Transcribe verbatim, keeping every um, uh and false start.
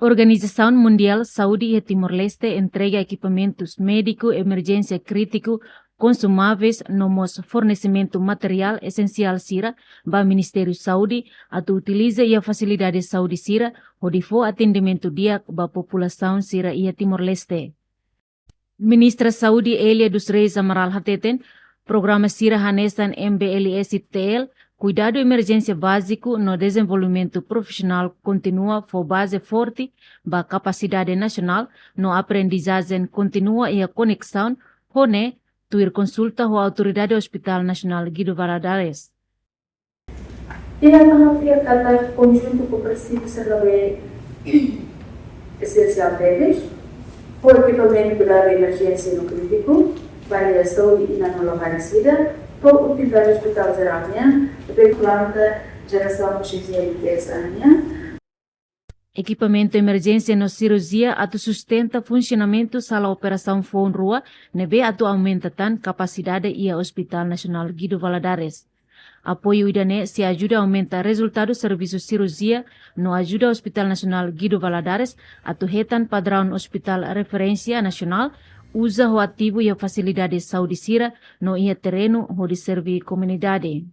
Organizasaun Mundiál Saúde iha Timor-Leste entrega ekipamentus médiku emerjénsia krítiku, konsumáveis no mós fornesimentu materiál esensiál sira ba Ministériu Saúde atu utiliza iha fasilidade saúde sira hodi fó atendimentu di'ak ba populasaun sira iha Timor-Leste. Ministra Saúde Elia dos Reis Amaral hateten, programa sira hanesan M B L S T L, kuidadu emerjénsia báziku no dezenvolvimentu profisionál kontinua fó baze forte ba kapasidade nasionál no aprendizajen kontinua iha koneksaun ho ne'e, tuir konsulta ho Autoridade Hospital Nasionál Guido Valadares. Ita hanoin katak konjuntu kooperativu sira ne'ebé esensiál tebes, ho ekipamentu kuidadu emerjénsia no krítiku, ba iha saúde inan no labarik sira, ho utilidade hospitál jerál nian, ne'ebé planta jerasaun oksijéniu nian. Ekipamentu emerjénsia no sirurjia atu sustenta funsionamentu sala operasaun foun rua, ne'ebé atu aumenta tan kapasidade iha Hospital Nasionál Guido Valadares. Apoiu ida-ne'e sei ajuda aumenta rezultadu servisu sirurjia no ajuda Hospital Nasionál Guido Valadares atu hetan padraun hospitál referénsia nasionál, uza ho ativu iha fasilidade saúde sira no iha terrenu hodi serve komunidade.